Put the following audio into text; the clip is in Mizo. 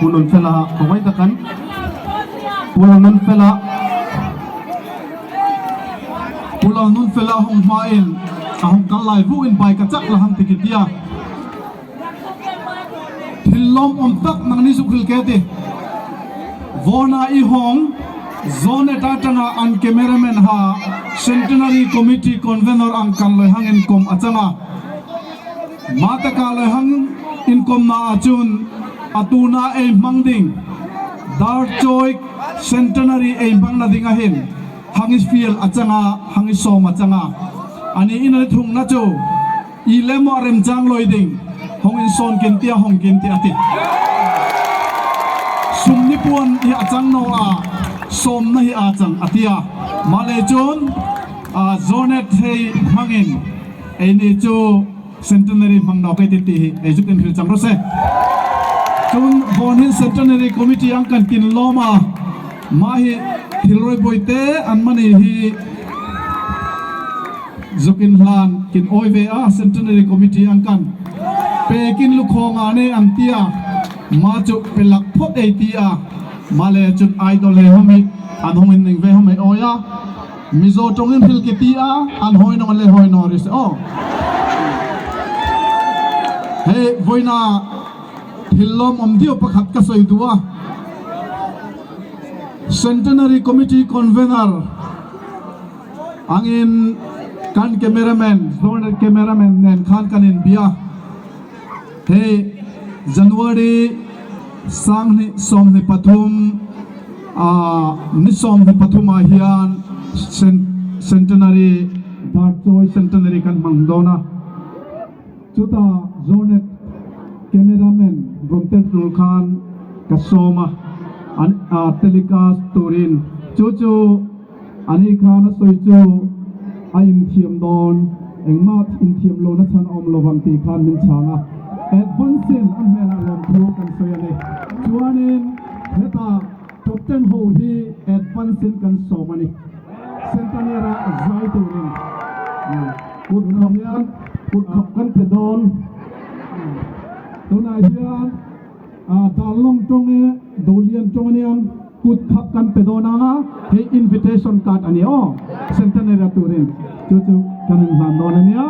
Pu Nunfela khawngaih takin Pu Lalnunfela Pu Lalnunfela hawng hmain a hawng kal lai vuh in bike a chak la hang ti ki tia. Thil lawmawm tak nang ni zuk hril ke ti. Vawna i hawng Zonet atanga an cameraman ha Centenary Committee Convener ang kan loi hang in kawm a chang a. Mataka loi hang in kawm na ah cun a tuna ei hmang ding Darchawi Centenary ei hmang na ding ahin hang i fial a chang a, hang i sawm a chang a. Ani in an i thung na cu. I le maw remcang loi ding hong in sawn kin tia hong kin ti ati. Sum ni puan hi a cang no a sawm na hi a cang atia. Mah le cun Zonet hei hmangin ei ni cu Centenary hmang no kai ti ti hi ei zuk in hril cang ro se. Cun Vawn hin Centenary Committee ang kan kin lawm a mah hi thilroi bawite an mani hi Zuk in hlan kin awi ve a Centenary Committee an kan pekin lukhawng ah ne an tia ma chu pelak phawt ei ti a ma le chun idol he hom hi an hong in ning ve hom ei awi a Mizo tong in hril ki ti a an hoi nong le hoi no ri se o hei voina thil lawm om dio pakhat ka soi du a Centenary Committee Convener Angin kan cameraman, Zonet cameraman nen khan kan inbia. Hei January 2023 ni 23 ah hian Centenary Darchawi Centenary kan hmang dawn a. Chutah Zonet cameraman rawn tel tur khan ka sawm a, an telecast turin chu chu Ani khan a sawi chu a inthiam dawn, engmah inthiam lohna chhan a awm lo vang tih khan min chhang a. Advance-in a hnenah lawmthu kan sawi a ni. Chuanin hetah top ten ho hi advance-in kan sawm a ni. Centenary-a zai turin kut khap hian kut khap kan pe dawn. Tunah hian Darlawng tawng e, Dolian tawng aniang kut khap kan pe dawn a, hei invitation card a ni aw, Centenary turin chu chu kan inhlan dawn ania.